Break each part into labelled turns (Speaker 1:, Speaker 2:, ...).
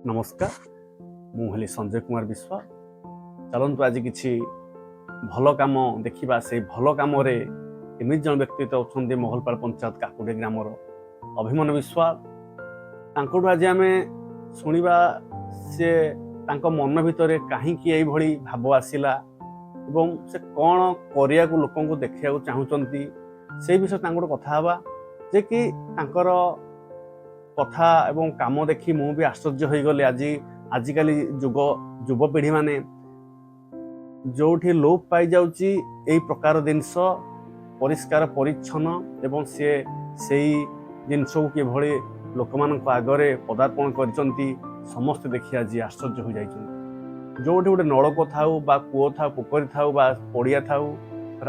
Speaker 1: ନମସ୍କାର, ମୁଁ ହେଲି ସଞ୍ଜୟ କୁମାର ବିଶ୍ୱାଳ। ଚାଲନ୍ତୁ, ଆଜି କିଛି ଭଲ କାମ ଦେଖିବା। ସେଇ ଭଲ କାମରେ ଏମିତି ଜଣେ ବ୍ୟକ୍ତିତ୍ୱ ଅଛନ୍ତି, ମହଲପାଳ ପଞ୍ଚାୟତ କାକୁଡ଼ି ଗ୍ରାମର ଅଭିମନ୍ୟୁ ବିଶ୍ୱାଳ। ତାଙ୍କଠୁ ଆଜି ଆମେ ଶୁଣିବା ସେ ତାଙ୍କ ମନ ଭିତରେ କାହିଁକି ଏଇଭଳି ଭାବ ଆସିଲା ଏବଂ ସେ କ'ଣ କରିବାକୁ ଲୋକଙ୍କୁ ଦେଖିବାକୁ ଚାହୁଁଛନ୍ତି, ସେଇ ବିଷୟରେ ତାଙ୍କଠୁ କଥା ହେବା। ଯେ କି ତାଙ୍କର କଥା ଏବଂ କାମ ଦେଖି ମୁଁ ବି ଆଶ୍ଚର୍ଯ୍ୟ ହୋଇଗଲି। ଆଜିକାଲି ଯୁବପିଢ଼ିମାନେ ଯୋଉଠି ଲୋପ ପାଇଯାଉଛି ଏଇ ପ୍ରକାର ଜିନିଷ, ପରିଷ୍କାର ପରିଚ୍ଛନ୍ନ, ଏବଂ ସିଏ ସେଇ ଜିନିଷକୁ କିଭଳି ଲୋକମାନଙ୍କ ଆଗରେ ପଦାର୍ପଣ କରିଛନ୍ତି, ସମସ୍ତେ ଦେଖି ଆଜି ଆଶ୍ଚର୍ଯ୍ୟ ହୋଇଯାଇଛନ୍ତି। ଯୋଉଠି ଗୋଟେ ନଳକୂଅ ଥାଉ ବା କୂଅ ଥାଉ, ପୋଖରୀ ଥାଉ ବା ପଡ଼ିଆ ଥାଉ,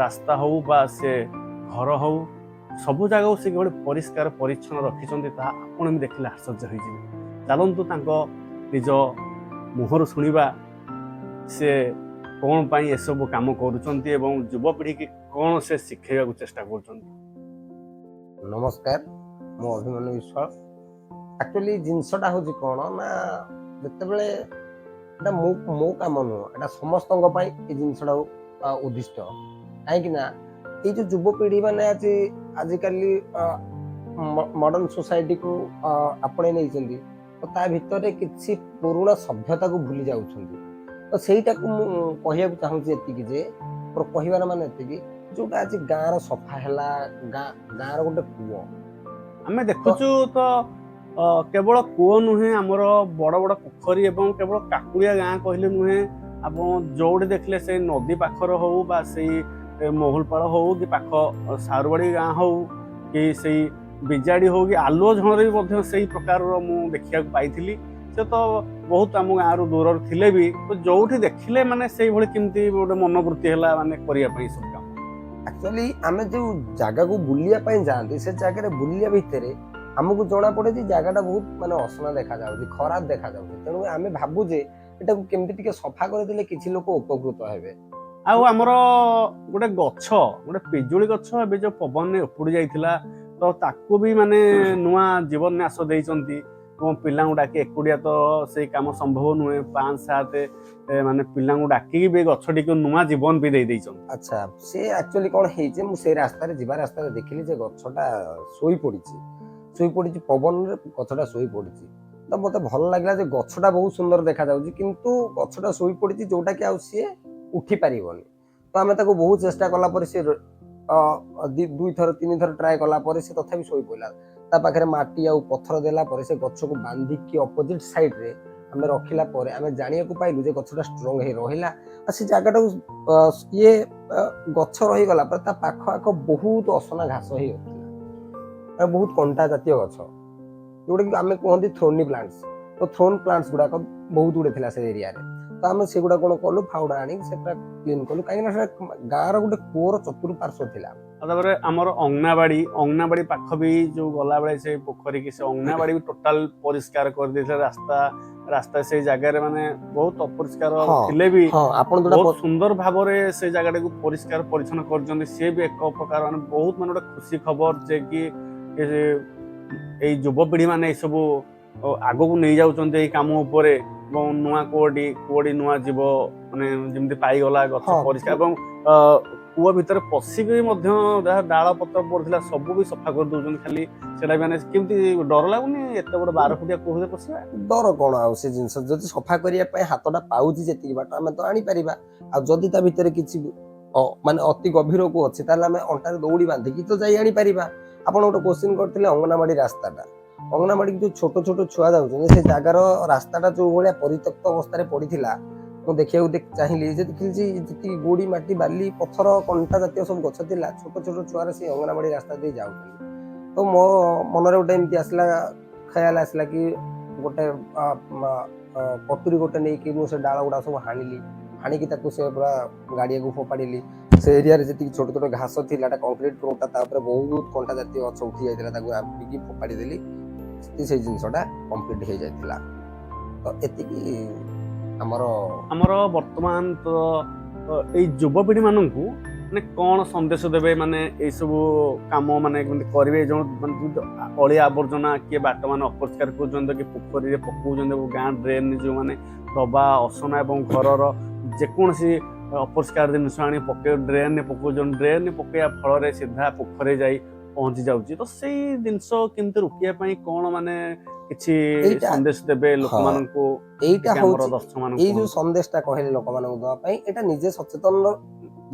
Speaker 1: ରାସ୍ତା ହଉ ବା ସେ ଘର ହଉ, ସବୁ ଜାଗାକୁ ସେ କିଭଳି ପରିଷ୍କାର ପରିଚ୍ଛନ୍ନ ରଖିଛନ୍ତି, ତାହା ଆପଣ ବି ଦେଖିଲେ ଆଶ୍ଚର୍ଯ୍ୟ ହୋଇଯିବେ। ଚାଲନ୍ତୁ, ତାଙ୍କ ନିଜ ମୁହଁରୁ ଶୁଣିବା ସେ କ'ଣ ପାଇଁ ଏସବୁ କାମ କରୁଛନ୍ତି ଏବଂ ଯୁବପିଢ଼ିକି କ'ଣ ସେ ଶିଖେଇବାକୁ ଚେଷ୍ଟା କରୁଛନ୍ତି।
Speaker 2: ନମସ୍କାର, ମୁଁ ଅଭିମନ୍ୟୁ ବିଶ୍ୱାଳ। ଆକ୍ଚୁଆଲି ଜିନିଷଟା ହେଉଛି କ'ଣ ନା, ଯେତେବେଳେ ଏଇଟା ମୋ ମୋ କାମ ନୁହଁ, ଏଇଟା ସମସ୍ତଙ୍କ ପାଇଁ ଏ ଜିନିଷଟା ଉଦ୍ଦିଷ୍ଟ। କାହିଁକି ନା ଏଇ ଯୋଉ ଯୁବପିଢ଼ି ମାନେ ଆଜିକାଲି ମଡର୍ଣ୍ଣ ସୋସାଇଟିକୁ ଆପଣେଇ ନେଇଛନ୍ତି, ତ ତା ଭିତରେ କିଛି ପୁରୁଣା ସଭ୍ୟତାକୁ ଭୁଲି ଯାଉଛନ୍ତି। ତ ସେଇଟାକୁ ମୁଁ କହିବାକୁ ଚାହୁଁଛି ଏତିକି ଯେ, ମୋର କହିବାର ମାନେ ଏତିକି, ଯୋଉଟା ଆଜି ଗାଁର ସଫା ହେଲା, ଗାଁର ଗୋଟେ କୂଅ।
Speaker 1: ଆମେ ଦେଖୁଛୁ ତ, କେବଳ କୂଅ ନୁହେଁ, ଆମର ବଡ଼ ବଡ଼ ପୋଖରୀ ଏବଂ କେବଳ କାକୁଡ଼ିଆ ଗାଁ କହିଲେ ନୁହେଁ, ଆପଣ ଯୋଉଠି ଦେଖିଲେ ସେଇ ନଦୀ ପାଖର ହଉ ବା ସେଇ ମହୁଲପାଳ ହଉ କି ପାଖ ସାରୁବାଡ଼ି ଗାଁ ହଉ କି ସେଇ ବିଜାଡ଼ି ହଉ କି ଆଲୁଅ ଝଣରେ ବି ମଧ୍ୟ ସେଇ ପ୍ରକାରର ମୁଁ ଦେଖିବାକୁ ପାଇଥିଲି। ସେ ତ ବହୁତ ଆମ ଗାଁରୁ ଦୂରରେ ଥିଲେ ବି ତ ଯୋଉଠି ଦେଖିଲେ ମାନେ ସେଇଭଳି କେମିତି ଗୋଟେ ମନୋବୃତ୍ତି ହେଲା ମାନେ କରିବା ପାଇଁ ସବୁ କାମ?
Speaker 2: ଆକ୍ଚୁଆଲି ଆମେ ଯୋଉ ଜାଗାକୁ ବୁଲିବା ପାଇଁ ଯାଆନ୍ତି, ସେ ଜାଗାରେ ବୁଲିବା ଭିତରେ ଆମକୁ ଜଣା ପଡେ ଯେ ଜାଗାଟା ବହୁତ ମାନେ ଅସନା ଦେଖାଯାଉଛି, ଖରାପ ଦେଖାଯାଉଛି। ତେଣୁ ଆମେ ଭାବୁ ଯେ ଏଟାକୁ କେମିତି ଟିକେ ସଫା କରିଦେଲେ କିଛି ଲୋକ ଉପକୃତ ହେବେ।
Speaker 1: ଆଉ ଆମର ଗୋଟେ ଗଛ, ଗୋଟେ ପିଜୁଳି ଗଛ ଏବେ ଯୋଉ ପବନରେ ଉପୁଡି ଯାଇଥିଲା, ତ ତାକୁ ବି ମାନେ ନୂଆ ଜୀବନ୍ୟାସ ଦେଇଛନ୍ତି ଏବଂ ପିଲାଙ୍କୁ ଡାକି, ଏକୁଟିଆ ତ ସେଇ କାମ ସମ୍ଭବ ନୁହେଁ, ପାଞ୍ଚ ସାତ ମାନେ ପିଲାଙ୍କୁ ଡାକିକି ବି ଗଛଟିକୁ ନୂଆ ଜୀବନ ବି ଦେଇ ଦେଇଛନ୍ତି।
Speaker 2: ଆଚ୍ଛା, ସେ ଆକ୍ଚୁଆଲି କ'ଣ ହେଇଛି, ମୁଁ ସେଇ ରାସ୍ତାରେ ଯିବା ରାସ୍ତାରେ ଦେଖିଲି ଯେ ଗଛଟା ଶୋଇ ପଡିଛି। ଶୋଇ ପଡିଛି, ପବନରେ ଗଛଟା ଶୋଇ ପଡିଛି। ତ ମତେ ଭଲ ଲାଗିଲା ଯେ ଗଛଟା ବହୁତ ସୁନ୍ଦର ଦେଖାଯାଉଛି, କିନ୍ତୁ ଗଛଟା ଶୋଇ ପଡିଛି, ଯୋଉଟା କି ଆଉ ସିଏ ଉଠି ପାରିବନି। ତ ଆମେ ତାକୁ ବହୁତ ଚେଷ୍ଟା କଲା ପରେ ସେ ଦୁଇଥର ତିନି ଥର ଟ୍ରାଏ କଲା ପରେ ସେ ତଥାପି ଶୋଇ ପଡ଼ିଲା। ତା ପାଖରେ ମାଟି ଆଉ ପଥର ଦେଲା ପରେ, ସେ ଗଛକୁ ବାନ୍ଧିକି ଅପୋଜିଟ୍ ସାଇଡରେ ଆମେ ରଖିଲା ପରେ ଆମେ ଜାଣିବାକୁ ପାଇଲୁ ଯେ ଗଛଟା ଷ୍ଟ୍ରଙ୍ଗ ହେଇ ରହିଲା। ଆଉ ସେ ଜାଗାଟାକୁ ଇଏ ଗଛ ରହିଗଲା ପରେ ତା ପାଖ ଆଖ ବହୁତ ଅସନା ଘାସ ହେଇଯାଉଥିଲା ଆଉ ବହୁତ କଣ୍ଟା ଜାତୀୟ ଗଛ, ଯୋଉଟାକି ଆମେ କୁହନ୍ତି ଥର୍ନି ପ୍ଲାଣ୍ଟସ। ତ ଥର୍ନ ପ୍ଲାଣ୍ଟସ ଗୁଡାକ ବହୁତ ଗୁଡେ ଥିଲା ସେ ଏରିଆରେ। ତ ଆମେ ସେଗୁଡା କଣ କଲୁ, ଫାଉଡା ଆଣିକି ସେଟା କ୍ଲିନ୍ କଲୁ, କାହିଁକି ନା ସେଟା ଗାଁର ଗୋଟେ କୂଅର ଚତୁଃପାର୍ଶ୍ୱ ଥିଲା।
Speaker 1: ଆଉ ତାପରେ ଆମର ଅଙ୍ଗନାବାଡି ପାଖ ବି ଯୋଉ ଗଲାବେଳେ ସେ ପୋଖରୀ କି ସେ ଅଙ୍ଗନାବାଡି ବି ଟୋଟାଲ ପରିଷ୍କାର କରିଦେଇଥିଲା। ରାସ୍ତା ସେଇ ଜାଗାରେ ମାନେ ବହୁତ ଅପରିଷ୍କାର ଥିଲେ ବି
Speaker 2: ହଁ, ଆପଣ ଯୋଉଟା
Speaker 1: ବହୁତ ସୁନ୍ଦର ଭାବରେ ସେ ଜାଗାଟାକୁ ପରିଷ୍କାର ପରିଚ୍ଛନ୍ନ କରିଛନ୍ତି। ସିଏ ବି ଏକ ପ୍ରକାର ମାନେ ବହୁତ ମାନେ ଗୋଟେ ଖୁସି ଖବର ଯେ କି ଏଇ ଯୁବପିଢି ମାନେ ଏସବୁ ଆଗକୁ ନେଇଯାଉଛନ୍ତି ଏଇ କାମ ଉପରେ ଏବଂ ନୂଆ କୂଅଟି ନୂଆ ଜୀବ ମାନେ ଯେମିତି ପାଇଗଲା ଗଛ ପରିଷ୍କାର ଏବଂ କୂଅ ଭିତରେ ପଶିକି ବି ମଧ୍ୟ ଯାହା ଡାଳ ପତ୍ର ପଡିଥିଲା ସବୁ ବି ସଫା କରିଦଉଛନ୍ତି ଖାଲି। ସେଟା ବି ମାନେ କେମିତି ଡର ଲାଗୁନି, ଏତେ ବଡ 12 ଫୁଟିଆ କୂଅ ଭିତରେ ପଶିବା?
Speaker 2: ଡର କଣ ଆଉ? ସେ ଜିନିଷ ଯଦି ସଫା କରିବା ପାଇଁ ହାତଟା ପାଉଛି ଯେତିକି ବାଟ, ଆମେ ତ ଆଣିପାରିବା। ଆଉ ଯଦି ତା ଭିତରେ କିଛି ମାନେ ଅତି ଗଭୀରକୁ ଅଛି, ତାହେଲେ ଆମେ ଅଣ୍ଟାରେ ଦଉଡ଼ି ବାନ୍ଧିକି ତ ଯାଇ ଆଣିପାରିବା। ଆପଣ ଗୋଟେ କୋଶ୍ଚିନ୍ କରିଥିଲେ ଅଙ୍ଗନାବାଡି ରାସ୍ତାଟା। ଅଙ୍ଗନାବାଡିକି ଯୋଉ ଛୋଟ ଛୋଟ ଛୁଆ ଯାଉଛନ୍ତି, ସେ ଜାଗାର ରାସ୍ତାଟା ଯୋଉ ଭଳିଆ ପରିତ୍ୟକ୍ତ ଅବସ୍ଥାରେ ପଡିଥିଲା, ମୁଁ ଦେଖିବାକୁ ଚାହିଁଲି ଯେ ଦେଖିଲି ଯେ ଯେତିକି ଗୋଡି, ମାଟି, ବାଲି, ପଥର, କଣ୍ଟା ଜାତୀୟ ସବୁ ଗଛ ଥିଲା, ଛୋଟ ଛୋଟ ଛୁଆର ସେଇ ଅଙ୍ଗନାବାଡି ରାସ୍ତା ଦେଇ ଯାଉଛନ୍ତି। ତ ମୋ ମନରେ ଗୋଟେ ଏମିତି ଆସିଲା, ଖେୟାଲ ଆସିଲା କି ଗୋଟେ କଟୁରୀ ଗୋଟେ ନେଇକି ମୁଁ ସେ ଡାଳ ଗୁଡା ସବୁ ହାଣିଲି। ହାଣିକି ତାକୁ ସେ ପୁରା ଗାଡ଼ିଆକୁ ଫୋପାଡ଼ିଲି। ସେ ଏରିଆରେ ଯେତିକି ଛୋଟ ଛୋଟ ଘାସ ଥିଲା, ଏଟା କଂକ୍ରିଟ ରୋଡଟା, ତାପରେ ବହୁତ କଣ୍ଟା ଜାତୀୟ ଗଛ ଉଠି ଯାଇଥିଲା, ତାକୁ ଆଣିକି ଫୋପାଡ଼ି ଦେଲି। ସେଇ ଜିନିଷଟା କମ୍ପ୍ଲିଟ ହେଇଯାଇଥିଲା। ତ ଏତିକି ଆମର।
Speaker 1: ଆମର ବର୍ତ୍ତମାନ ତ ଏଇ ଯୁବପିଢି ମାନଙ୍କୁ ମାନେ କ'ଣ ସନ୍ଦେଶ ଦେବେ, ମାନେ ଏଇସବୁ କାମ ମାନେ କେମିତି କରିବେ? ଯେଉଁ ମାନେ ଯେମିତି ଅଳିଆ ଆବର୍ଜନା କିଏ ବାଟ ମାନେ ଅପରିଷ୍କାର କରୁଛନ୍ତି କି ପୋଖରୀରେ ପକଉଛନ୍ତି ଏବଂ ଗାଁ ଡ୍ରେନ୍ ଯେଉଁମାନେ ଡବା ଅସନା ଏବଂ ଘରର ଯେକୌଣସି ଅପରିଷ୍କାର ଜିନିଷ ଆଣି ପକେଇ ଡ୍ରେନ୍ରେ ପକଉଛନ୍ତି, ଡ୍ରେନ୍ରେ ପକେଇବା ଫଳରେ ସିଧା ପୋଖରୀରେ ଯାଇ ପହଞ୍ଚି ଯାଉଛି। ତ ସେଇ ଜିନିଷ କେମିତି ରୋକିବା ପାଇଁ କ'ଣ ମାନେ କିଛି ସନ୍ଦେଶ ଦେବେ ଲୋକମାନଙ୍କୁ?
Speaker 2: ଏଇଟା
Speaker 1: ଟିକେ ଆମର
Speaker 2: ହଉଛି
Speaker 1: ଦର୍ଶକମାନଙ୍କୁ
Speaker 2: ଏଇ ଯୋଉ ସନ୍ଦେଶଟା କହିଲେ ଲୋକମାନଙ୍କୁ ଦେବା ପାଇଁ, ଏଇଟା ନିଜେ ସଚେତନ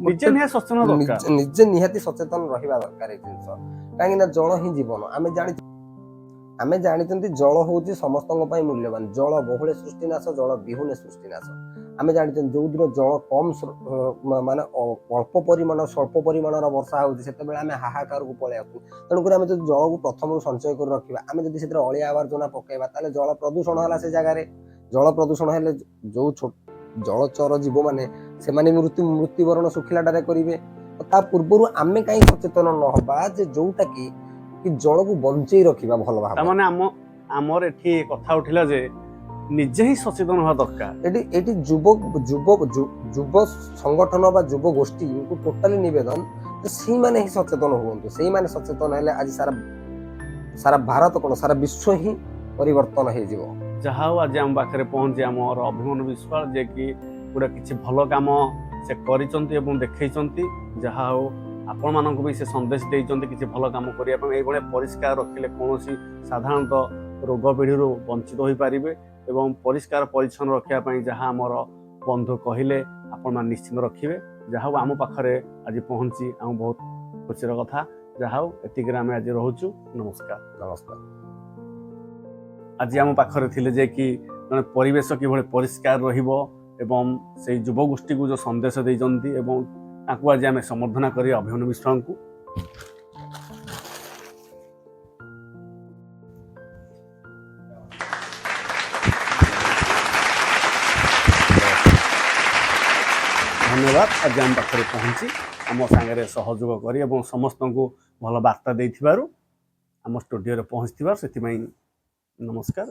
Speaker 1: ନିଜେ ନିହାତି ସଚେତନ ଦରକାର।
Speaker 2: ନିଜେ ନିହାତି ସଚେତନ ରହିବା ଦରକାର ଏଇ ଜିନିଷ, କାହିଁକି ନା ଜଳ ହିଁ ଜୀବନ। ଆମେ ଜାଣିଛନ୍ତି ଜଳ ହଉଛି ସମସ୍ତଙ୍କ ପାଇଁ ମୂଲ୍ୟବାନ। ଜଳ ବହୁଳେ ସୃଷ୍ଟିନାଶ, ଜଳ ବିହୁନେ ସୃଷ୍ଟିନାଶ। ଆମେ ଜାଣିଛନ୍ତି ଯୋଉଦିନ ଜଳ କମ ମାନେ ଅଳ୍ପ ପରିମାଣ, ସ୍ୱଳ୍ପ ପରିମାଣର ବର୍ଷା ହଉଛି, ସେତେବେଳେ ଆମେ ହାହାକାରକୁ ପଳେଇ ଆସୁ। ତେଣୁକରି ଆମେ ଯଦି ଜଳକୁ ପ୍ରଥମରୁ ସଞ୍ଚୟ କରି ରଖିବା, ଆମେ ଯଦି ସେଥିରେ ଅଳିଆ ଆବର୍ଜନା ପକେଇବା, ତାହେଲେ ଜଳ ପ୍ରଦୂଷଣ ହେଲା। ସେ ଜାଗାରେ ଜଳ ପ୍ରଦୂଷଣ ହେଲେ ଯୋଉ ଛୋଟ ଜଳଚର ଜୀବମାନେ, ସେମାନେ ମୃତ୍ୟୁବରଣ ଶୁଖିଲାଟାରେ କରିବେ। ତ ତା ପୂର୍ବରୁ ଆମେ କାହିଁ ସଚେତନ ନ ହବା ଯେ ଯୋଉଟା କି କି ଜଳକୁ ବଞ୍ଚେଇ ରଖିବା ଭଲ ଭାବରେ।
Speaker 1: ତାମାନେ ଆମର ଏଠି କଥା ଉଠିଲା ଯେ ନିଜେ ହିଁ ସଚେତନ ହେବା ଦରକାର।
Speaker 2: ଏଠି ଯୁବ ଯୁବ ଯୁବ ସଂଗଠନ ବା ଯୁବ ଗୋଷ୍ଠୀଙ୍କୁ ଟୋଟାଲି ନିବେଦନ ଯେ ସେଇମାନେ ହିଁ ସଚେତନ ହୁଅନ୍ତୁ। ସେଇମାନେ ସଚେତନ ହେଲେ ଆଜି ସାରା ସାରା ଭାରତ କଣ, ସାରା ବିଶ୍ୱ ହିଁ ପରିବର୍ତ୍ତନ ହେଇଯିବ।
Speaker 1: ଯାହା ହଉ, ଆଜି ଆମ ପାଖରେ ପହଞ୍ଚି ଆମର ଅଭିମନ୍ୟୁ ବିଶ୍ୱାଳ, ଯିଏକି ଗୋଟେ କିଛି ଭଲ କାମ ସେ କରିଛନ୍ତି ଏବଂ ଦେଖେଇଛନ୍ତି। ଯାହା ହଉ, ଆପଣମାନଙ୍କୁ ବି ସେ ସନ୍ଦେଶ ଦେଇଛନ୍ତି କିଛି ଭଲ କାମ କରିବା ପାଇଁ। ଏଇଭଳିଆ ପରିଷ୍କାର ରଖିଲେ କୌଣସି ସାଧାରଣତଃ ରୋଗ ପିଢ଼ିରୁ ବଞ୍ଚିତ ହୋଇପାରିବେ ଏବଂ ପରିଷ୍କାର ପରିଚ୍ଛନ୍ନ ରଖିବା ପାଇଁ ଯାହା ଆମର ବନ୍ଧୁ କହିଲେ, ଆପଣମାନେ ନିଶ୍ଚିନ୍ତ ରଖିବେ। ଯାହା ହଉ, ଆମ ପାଖରେ ଆଜି ପହଞ୍ଚି ଆମ ବହୁତ ଖୁସିର କଥା। ଯାହା ହଉ, ଏତିକିରେ ଆମେ ଆଜି ରହୁଛୁ। ନମସ୍କାର।
Speaker 2: ନମସ୍କାର।
Speaker 1: ଆଜି ଆମ ପାଖରେ ଥିଲେ ଯେ କି ଜଣେ ପରିବେଶ କିଭଳି ପରିଷ୍କାର ରହିବ ଏବଂ ସେଇ ଯୁବଗୋଷ୍ଠୀକୁ ଯେଉଁ ସନ୍ଦେଶ ଦେଇଛନ୍ତି ଏବଂ ତାଙ୍କୁ ଆଜି ଆମେ ସମ୍ବର୍ଦ୍ଧନା କରି ଅଭିମନ୍ୟୁ ମିଶ୍ରଙ୍କୁ। ଧନ୍ୟବାଦ, ଆଜି ଆମ ପାଖରେ ପହଞ୍ଚି ଆମ ସାଙ୍ଗରେ ସହଯୋଗ କରି ଏବଂ ସମସ୍ତଙ୍କୁ ଭଲ ବାର୍ତ୍ତା ଦେଇଥିବାରୁ, ଆମ ଷ୍ଟୁଡ଼ିଓରେ ପହଞ୍ଚିଥିବାରୁ, ସେଥିପାଇଁ ନମସ୍କାର।